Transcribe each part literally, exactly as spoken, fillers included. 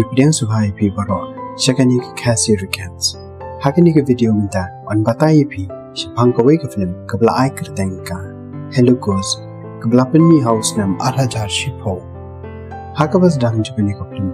Pdiang sngewbha ïa phi baroh sha kane ka Khasi Recaps. Ha kane ka video mynta ngan batai ïa phi shaphang kawei ka film kaba la ai kyrteng ka Hello Ghost, kaba la pynmih ha u snem ar hajar shiphew. Ha kaba sdang jong kane ka film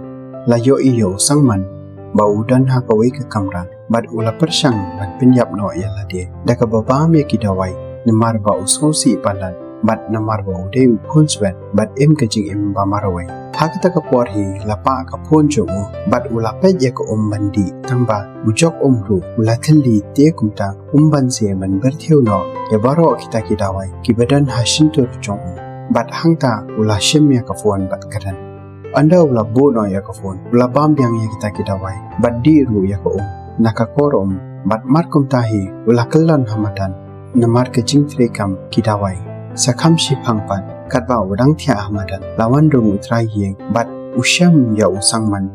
la ïohi ïa u Sangman ba u don ha kawei ka kamra bad u la pyrshang ban pynïap noh ïa lade da kaba bam ïa ki dawai namar ba u sngewsih palat bad namar ba u dei u khun swet bad im ka jingim ba marwei. Ha kata ka por hi la pah ka phone jong u bad u la peit ïa ka um ban dih, tangba u jok um ruh u la thylli, te kumta um banse ban pyrthew noh ïa baroh kita ki dawai kiba don ha shyntur jong u. Bad hangta u la shim ïa ka phone bad kren. Ynda u la buh noh ïa ka phone u la bam biang ïa kita ki dawai bad dih ruh ïa ka um na ka kor um, bad mar kumta hi u la kyllon ha madan namar ka jingtrei kam ki dawai. Sa kham shiphang pat katba u dang thiah ha madan la wan rung u trai ïing bad u shem ïa u Sangman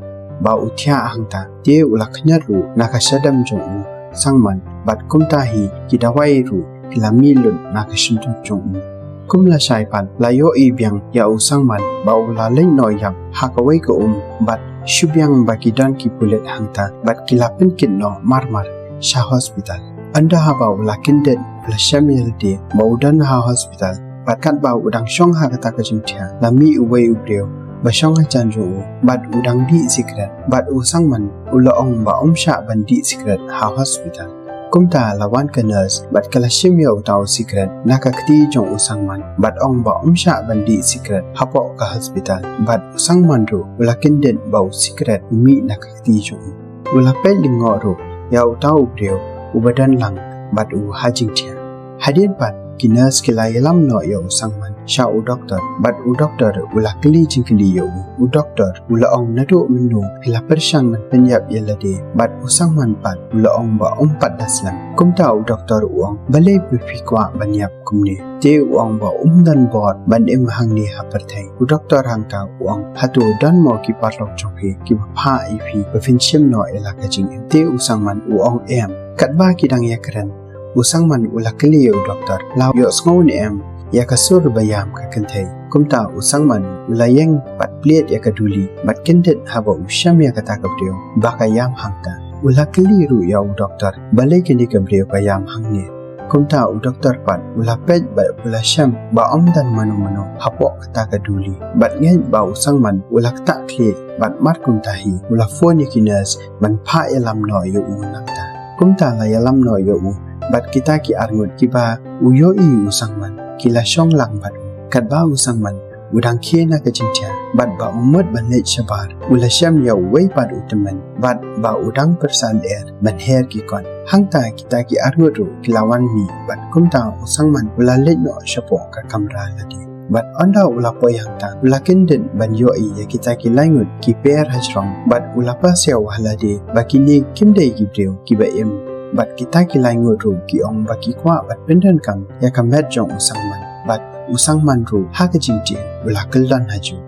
ba u thiah hangta, te u la khñiot ruh na ka shadem jong u Sangman bad kumta hi ki dawai ruh ki la mih lut na ka shyntur jong u. Kum lashai pat la ïohi biang ïa u Sangman ba u la leit noh ïap ha kawei ka um bad shu biang ba ki don ki pulit hangta bad ki la pynkit noh marmar sha hospital. Ynda haba u la kyndit u la shem ïa lade ba u don ha hospital bad katba u dang shong ha kata ka jingthiah la mih uwei u briew ba shong hajan jong u bad u dang dih sikret bad u Sangman u la ong ba um shah ban dih sikret ha hospital. Kumta la wan ka nurse bad ka la shim ïa uta u sikret na ka kti jong u Sangman bad ong ba um shah ban dih sikret hapoh ka hospital, bad u Sangman ruh u la kyndit ba u sikret u mih na ka kti jong u. U la peit lyngngoh ruh ïa uta u briew uba don lang bad u ha jingthiah. Hadien pat ki nurse ki la ïalam noh ïa u Sangman sha u doktor bad u doktor u la kylli jingkylli ïa u. U doktor u la ong naduh mynno phi la pyrshang ban pynïap ïa lade, bad u Sangman pat u la ong ba um pat da slem. Kumta u doktor u ong, balei phi kwah ban ïap kumne? Te u ong ba um don bor ban im hangne ha pyrthei. U doktor hangta u ong, hato don mo ki paralok jong phi kiba phah ïa phi ba phin shim noh ïa la ka jingim? Te u Sangman u ong em. Katba ki dang ïakren, u Sangman u la kylli ïa u doktor, la ïohsngew ne em ïa ka sur ba ïam ka kynthei. Kumta u Sangman u la ïeng bad plied ïa ka duli bad kyndit haba u shem ïa kata ka briew ba ka ïam hangta. U la kylli ruh ïa u doktor, balei kane ka briew ka ïam hangne? Kumta u doktor pat u la peit bad u la shem ba um don mano mano hapoh kata ka duli. Bad ngeit ba u Sangman u la ktah khlieh bad mar kumta hi u la phone ïa ki nurse ban phah ïalam noh ïa u nangta. Kumta la ïalam noh ïa u bad kita ki arngut kiba u ïohi u Sangman ki la shong lang bad u. Katba u Sangman u dang khie na ka jingthiah bad ba u mut ban leit shabar, u la shem ïa uwei pat u tymmen bad ba u dang pyrsa lyer ban her ki kot. Hangta kita ki arngut ruh ki la wan mih bad kumta u Sangman u la leit noh shapoh ka kamra lade. Bad ynda u la poi hangta u la kyndit ban ïohi ïa kita ki laingut ki per hajrong bad u la paw shuh ha lade ba kine kim dei ki briew kiba im. Bad kita ki laingut ruh ki ong ba ki kwah ban pyndonkam ïa ka met jong u Sangman. Bad u Sangman ruh ha ka jingtieng u la kyllon hajuh.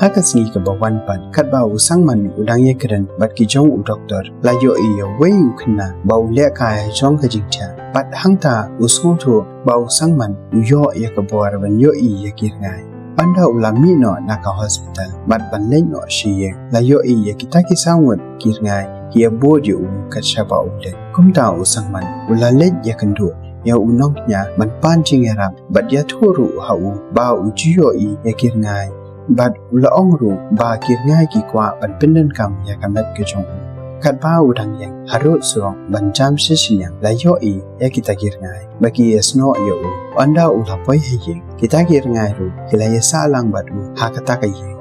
Ha ka sngi kaba wan pat katba u Sangman u dang ïakren bad ki jong u doktor, la ïohi ïa uwei u khynnah ba u lehkai hajrong ka jingthiah. Bad hangta u sngewthuh ba u Sangman u ïoh ïa ka bor ban ïohi ïa ki rngai. Ynda u la mih noh na ka hospital bad ban leit noh sha ïing, la ïohi ïa kita ki saw ngut ki rngai ki ïa bud ïa u kat shaba u leit. Kumta u Sangman u la leit ïakynduh ïa u nongkñia ban pan jingïarap bad ïathuh ruh ha u ba u ju ïohi ïa ki rngai. Bad u la ong ruh ba ki rngai ki kwah ban pyndonkam ïa ka met ka jong u. Katba u dang ïeng harud surok ban jam sha shiliang, la ïohi ïa kita ki rngai ba ki ïasnoh ïa u. Ynda u la poi ha ïing, kita ki rngai ruh ki la ïasah lang bad u ha kata ka ïing.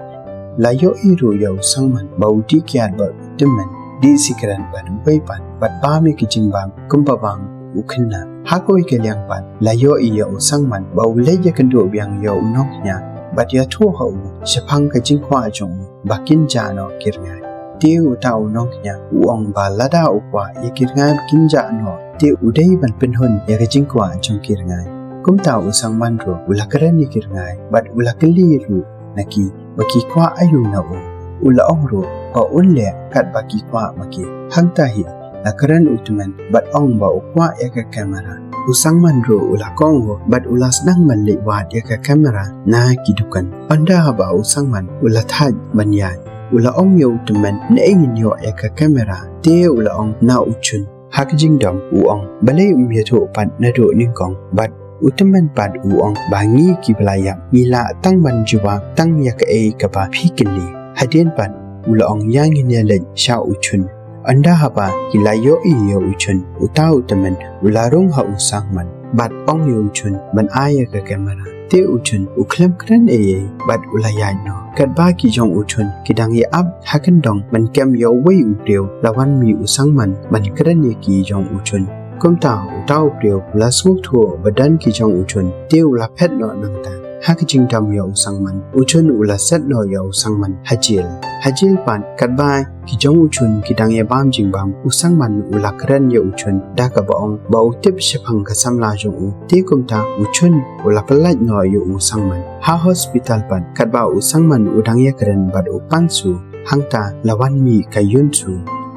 La ïohi ruh ïa u Sangman ba u dih kiad bad u tymmen, dih sikret bad uwei pat, bad bam ïa ki jingbam kumba bam u khynnah. Ha kawei ka liang pat la ïohi ïa u Sangman ba u leit ïakynduh biang ïa u nongkñia bad ïathuh ha u shaphang ka jingkwah jong u ba kin jah noh ki rngai. Te uta u nongkñia u ong ba lada u kwah ïa ki rngai ba kin jah noh, te u dei ban pynhun ïa ka jingkwah jong ki rngai. Kumta u Sangman ruh u la kren ïa ki rngai bad u la kylli ruh na ki ba ki kwah aïu na u. U la ong ruh ba un leh katba ki kwah ma ki. Hangta hi la kren u tymmen bad ong ba u kwah ïa ka kamera. U Sangman ruh u la kohnguh bad u la sdang ban leit wad ïa ka kamera na ki dukan. Ynda haba u Sangman u la thait ban ïaid, u la ong ïa u tymmen, "Na ei ngin ïoh ïa ka kamera?" Te u la ong, "Na u Chun." Ha ka jingdom u ong, "Balei um ïathuh pat naduh nyngkong?" Bad u tymmen pat u ong, "Ba ngi kiba la ïap ngi lah tang ban jubab tang ïa kaei kaba phi kylli." Hadien pat u la ong, "Ïa ngin ïa leit sha u Chun." Ynda haba ki la ïohi ïa u Chun, uta u tymmen u la rung ha u Sangman bad ong ïa u Chun ban ai ïa ka kamera. Te u Chun u khlem kren ei ei bad u la ïaid noh. Katba ki jong u Chun ki dang ïa ap ha kyndong ban kem ïa uwei u briew, la wan mih u Sangman ban kren ïa ki jong u Chun. Kumta uta u briew u la sngewthuh ba don ki jong u Chun, te u la phet noh nangta. Ha ka jingdom ïa u Sangman, u Chun u la set noh ïa u Sangman ha jel. Ha jel pat, katba ki jong u Chun ki dang ïa bam jingbam, u Sangman u la kren ïa u Chun da kaba ong ba u tip shaphang ka samla jong u. Te kumta u Chun u la pyllait noh ïa u Sangman. Ha hospital pat, katba u Sangman u dang ïa kren bad u Pansu, hangta la wan mih ka Yunsu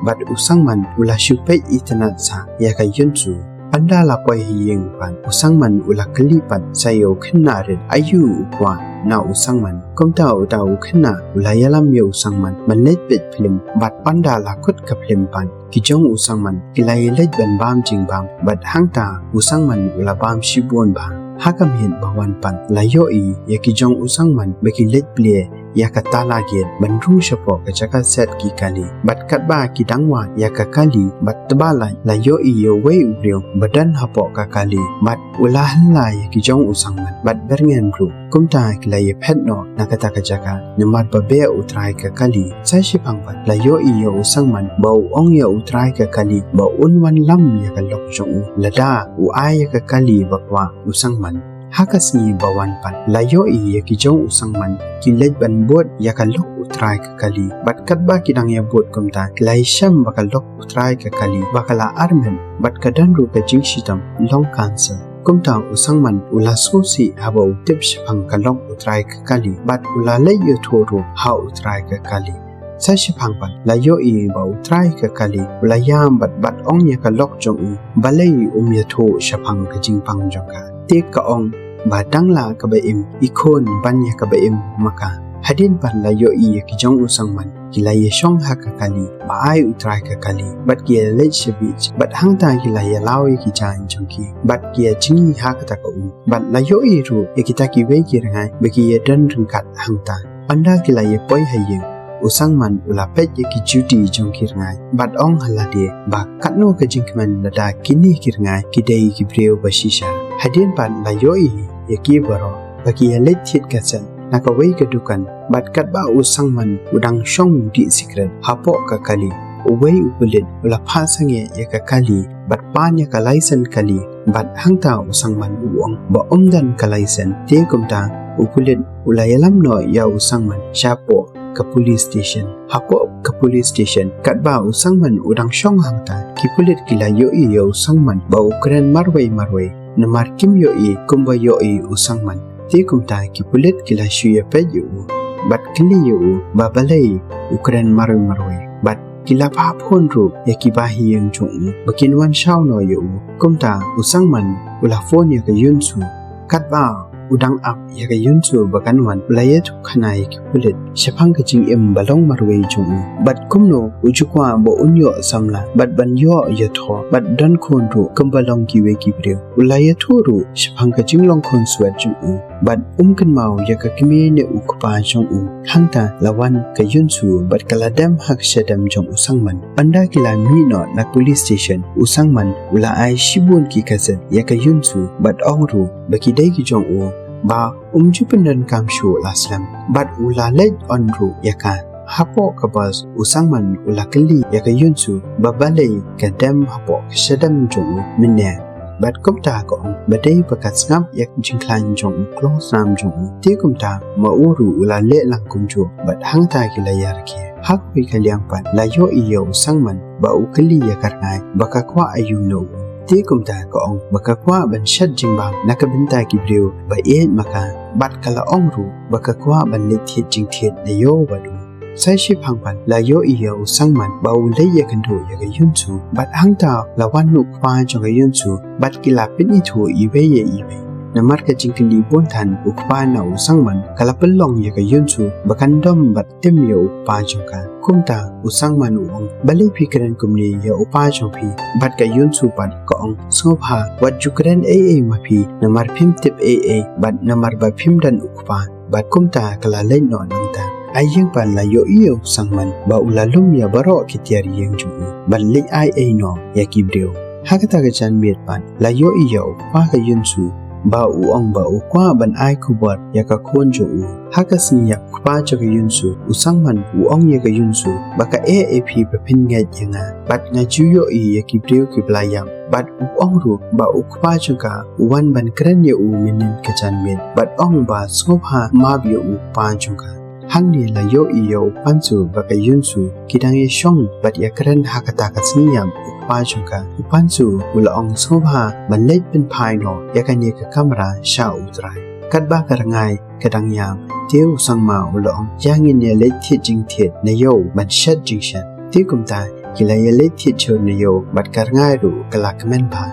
bad u Sangman u la shu peit itynnad sa ïa ka Yunsu. Ynda la poi ha ïing pat, u Sangman u la kylli pat sa ïa u khynnah rit, aïu u kwah na u Sangman. Kumta uta u khynnah u la ïalam ïa u Sangman ban leit peit phlim bad ynda la kut ka phlim pat, ki jong u Sangman ki la ïa leit ban bam jingbam bad hangta u Sangman u la bam shibun bha. Ha ka miet ba wan pat la ïohi ïa ki jong u Sangman ba ki leit plie ïa ka tala gate ban rung shapoh ka jaka set ki kali. Bad katba ki dang wad ïa ka kali bad tba lait, la ïohi ïa uwei u briew ba don hapoh ka kali bad u la hylla ïa ki jong u Sangman bad berngen ruh. Kumta ki la ïa phet noh na kata ka jaka namar ba beh u trai ka kali. Sa shiphang pat la ïohi ïa u Sangman ba u ong ïa u trai ka kali ba un wan lam ïa ka lok jong u lada u ai ïa ka kali ba kwah u Sangman. Ha ka sngi ba wan pat la ïohi ïa ki jong u Sangman ki leit ban bud ïa ka lok u trai ka kali. Bad katba ki dang ïa bud kumta, ki la ïa shem ba ka lok u trai ka kali ba ka la armet bad ka don ruh ka jingshitom long cancer. Kumta u Sangman u la sngewsih haba u tip shaphang ka lok u trai ka kali bad u la leit ïathuh ruh ha u trai ka kali. Sa shiphang pat la ïohi ba u trai ka kali u la ïam bad bat ong ïa ka lok jong u, balei um ïathuh shaphang ka jingpang jong ka. Te ka ong ba dang la kaba im i khun ban ïa kaba im ma ka. Hadien pat la ïohi ïa ki jong u Sangman ki la ïa shong ha ka kali ba ai u trai ka kali bad ki ïa leit sha beach bad hangta ki la ïa law ïa ki jaiñ jong ki bad ki ïa jngi ha kata ka um. Bad la ïohi ruh ïa kita kiwei ki rngai ba ki ïa don ryngkat hangta. Ynda ki la ïa poi ha ïing, u Sangman u la peit ïa ki juti jong ki rngai bad ong ha lade ba katno ka jingkmen lada kine ki rngai ki dei ki briew ba shisha. Hadien pat la ïohi ïa ki baroh ba ki ïa leit thied ka sel na kawei ka dukan bad katba u Sangman u dang shong dih sikret hapoh ka kali, uwei u pulit u la phah sangeh ïa ka kali bad pan ïa ka license kali bad hangta u Sangman u ong ba um don ka license. Te kumta u pulit u la ïalam noh ïa u Sangman shapoh ka police station. Hapoh ka police station katba u Sangman u dang shong hangta, ki pulit ki la ïohi ïa u Sangman ba u kren marwei marwei namar kim ïohi kumba ïohi u Sangman. Te kumta ki pulit ki la shu ïa peit ïa u bad kylli ïa u ba balei u kren marwei marwei bad ki la phah phone ruh ïa ki bahaïing jong u ba kin wan shaw noh ïa u. Kumta u Sangman u la phone ïa ka Yunsu. Katba u dang ap ïa ka Yunsu ba kan wan, u la ïathuh khana ïa ki pulit shaphang ka jingim ba long marwei jong u bad kumno u ju kwah ba un ïoh samla bad ban ïoh ïathoh bad don khun ruh kumba long kiwei ki briew. U la ïathuh ruh shaphang ka jinglong khun swet jong u bad um kynmaw ïa ka kmie ne u kpa jong u. Hangta la wan ka Yunsu bad ka la dem ha ka shadem jong u Sangman. Ynda ki la mih noh na police station, u Sangman u la ai shibun ki cassette ïa ka Yunsu bad ong ruh ba ki dei ki jong u, ba um ju pyndonkam shuh la slem bad u la leit on ruh ïa ka. Hapoh ka bus u Sangman u la kylli ïa ka Yunsu ba balei ka dem hapoh ka shadem jong u mynne. Bad kumta ka ong ba dei ba ka sngap ïa ka jingkhlaiñ jong u, klong snam jong u. Te kumta ma u ruh u la leh lang kumjuh bad hangta ki la ïa rakhe. Ha kawei ka liang pat la ïohi ïa u Sangman ba u kylli ïa ka rngai ba ka kwah aïu na u. Te kumta ka ong ba ka kwah ban shet jingbam na ka bynta ki briew ba ïeit ma ka bad ka la ong ruh ba ka kwah ban leit thied jingthied na ïew bad u. Sa shiphang pat la ïohi ïa u Sangman ba u leit ïakynduh ïa ka Yunsu bad hangta la wan u kpa jong ka Yunsu bad ki la pynithuh iwei ïa iwei. Namar ka jingkylli bun than u kpa na u Sangman ka la pynlong ïa ka Yunsu ba kan dom bad tim ïa u kpa jong ka. Kumta u Sangman u ong, balei phi kren kumne ïa u kpa jong phi? Bad ka Yunsu pat ka ong, sngewbha wat ju kren ei ei ma phi, namar phim tip ei ei bad namar ba phim don u kpa. Bad kumta ka la leit noh nangta. Ha ïing pat la ïohi ïa u Sangman ba u la lum ïa baroh ki tiar ïing jong u bad leit ai ei noh ïa ki briew. Ha kata ka janmiet pat la ïohi ïa u kpa ka Yunsu ba u ong ba u kwah ban ai khubor ïa ka khun jong u. Ha ka sngi ïap u kpa jong ka Yunsu, u Sangman u ong ïa ka Yunsu ba kaei ei phi ba phin ngeit ïa nga, bad nga ju ïohi ïa ki briew kiba la ïap. Bad u ong ruh ba u kpa jong ka u wan ban kren ïa u mynnin ka janmiet bad ong ba sngewbha map ïa u kpa jong ka. Hangne la ïohi ïa u Pansu bad ka Yunsu ki dang ïashong bad ïakren ha kata ka sngi ïap u kpa jong ka. U Pansu u la ong, sngewbha ban leit pynphai noh ïa kane ka kamra sha u trai. Katba ka rngai ka dang ïam, te u Sangma u la ong, ïa ngin ïaleit thied jingthied na ïew ban shet jingshet. Te kumta ki la ïaleit thied jhur na ïew bad ka rngai ruh ka la kmen bha.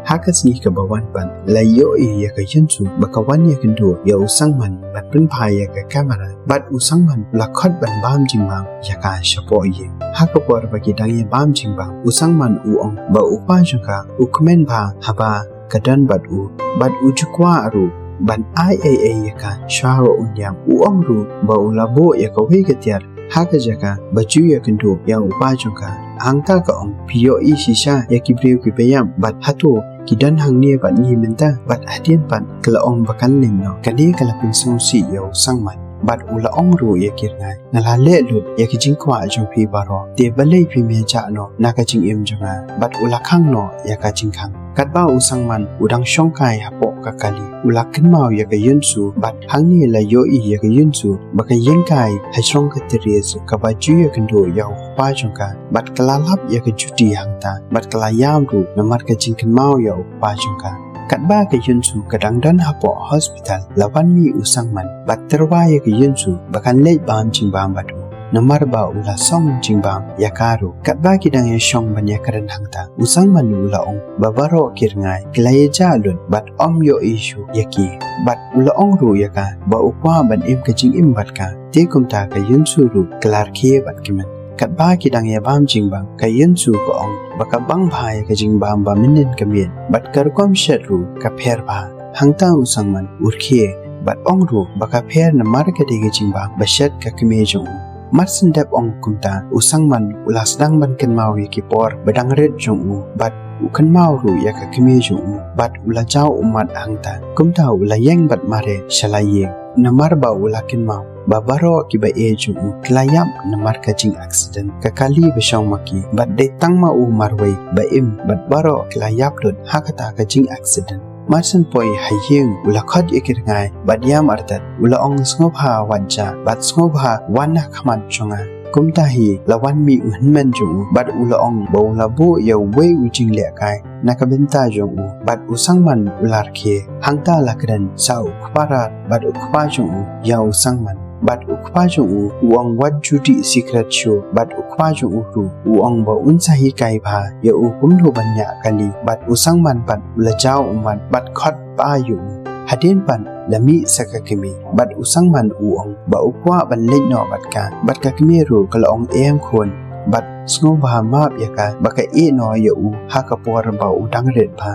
Ha ka sngi kaba wan pat la ïohi ïa ka Yunsu ba ka wan ïakynduh ïa u Sangman ban pynphai ïa ka kamra. Bad u Sangman u la khot ban bam jingbam ïa ka shapoh ïing. Ha ka por ba ki dang ïa bam jingbam, u Sangman u ong ba u kpa jong ka u kmen bha haba ka don bad u. Bad u ju kwah ruh ban ai ei ei ïa ka shuwa ba un ïap. U ong ruh ba u la buh ïa kawei ka tiar ha ka jaka ba ju ïakynduh ïa u kpa jong ka. Hangta ka ong, phi ïohi shisha ïa ki briew kiba ïap bad hato ki don hangne bad ngi mynta? Bad hadien pat ka la ong ba kan leit noh. Kane ka la pynsngewsih ïa u Sangman. Bad u la ong ruh ïa ki rngai, nga la leh lut ïa ki jingkwah jong phi baroh, te balei phim ïa jah noh na ka jingim jong nga? Bad u la khang noh ïa ka jingkhang. Katba u Sangman u dang shongkai hapoh ka kali, u la kynmaw ïa ka Yunsu. Bad hangne la ïohi ïa ka Yunsu ba ka ïeng kai ha jrong ka terrace kaba ju ïakynduh ïa u kpa jong ka. Bad ka la lap ïa ka Judy hangta bad ka la ïam ruh namar ka jingkynmaw ïa u kpa jong ka. Katba ka Yunsu ka dang don hapoh hospital, la wan mih u Sangman bad tyrwa ïa ka Yunsu ba kan leit bam jingbam bad u, namar ba u la song jingbam ïa ka ruh. Katba ki dang ïashong ban ïakren hangta, u Sangman u la ong ba baroh ki rngai ki la ïa jah lut bad ym ïohi shuh ïa ki. Bad u la ong ruh ïa ka ba u kwah ban im ka jingim bad ka. Te kumta ka Yunsu ruh ka la rkhie bad kmen. Katba ki dang ïa bam jingbam, ka Yunsu ka ong ba ka bang bha ïa ka jingbam ba mynnin ka miet bad ka rukom shet ruh ka pher bha. Hangta u Sangman u rkhie bad ong ruh ba ka pher namar ka dei ka jingbam ba shet ka kmie jong u. Mar shen dep ong kumta, u Sangman u la sdang ban kynmaw ïa ki por ba dang rit jong u bad u kynmaw ruh ïa ka kmie jong u bad u la jaw ummat hangta. Kumta u la ïeng bad mareh sha la ïing namar ba u la kynmaw ba baroh kiba ïeit jong u ki la ïap namar ka jingaccident. Ka kali ba shong ma ki bad dei tang ma u marwei ba im bad baroh ki la ïap lut ha kata ka jingaccident. Mar shen poi ha ïing u la khot ïa ki rngai bad ïam artat, u la ong sngewbha wat jah bad sngewbha wan ha khmat jong nga. Kumta hi la wan mih u hynmen jong u bad u la ong ba u la buh ïa uwei u jinglehkai na ka bynta jong u. Bad u Sangman u la rkhie. Hangta la kren sa u kpa Rat bad u kpa jong u ïa u Sangman. Bad u kpa jong u u ong wat ju dih sikret shuh. Bad u kpa jong u ruh u ong ba un sa hikai bha ïa u kumno ban ñiah kali. Bad u Sangman pat u la jaw ummat bad khot ba ïa u. Hadien pat la mih sa ka kmie bad u Sangman u ong ba u kwah ban leit noh bad ka. Bad ka kmie ruh ka la ong, em khun, bad sngewbha map ïa ka ba ka ïeh noh ïa u ha ka por ba u dang rit bha.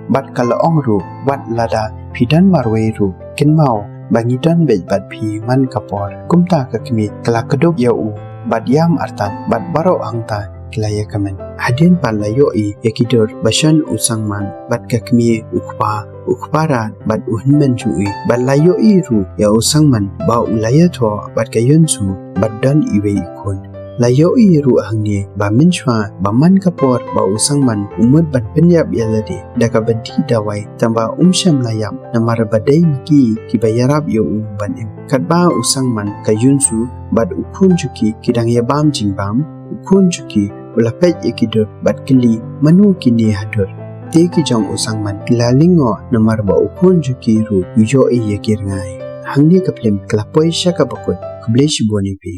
Bad ka la ong ruh, wat lada phi don marwei ruh, kynmaw ba ngi don beit bad phi man ka por. Kumta ka kmie ka la kdup ïa u bad ïam artat bad baroh hangta ki la ïa kmen. Hadien pat la ïohi ïa ki dur ba shon u Sangman bad ka kmie, u kpa, u kpa Rat bad u hynmen jong u. Bad la ïohi ruh ïa u Sangman ba u la ïathoh bad ka Yunsu bad don iwei i khun. La ïohi ruh hangne ba mynshuwa ba man ka por ba u Sangman u mut ban pynïap ïa lade da kaba dih dawai, tangba um shym la ïap namar ba dei ma ki kiba ïarap ïa u ban im. Katba u Sangman, ka Yunsu bad u khun jong ki ki dang ïa bam jingbam, u khun jong ki u la peit ïa ki dur bad kylli, mano kine ha dur? Te ki jong u Sangman ki la lyngngoh namar ba u khun jong ki ruh u ïohi ïa ki rngai. Hangne ka phlim ka la poi sha kaba kut. Khublei shibun ïa phi.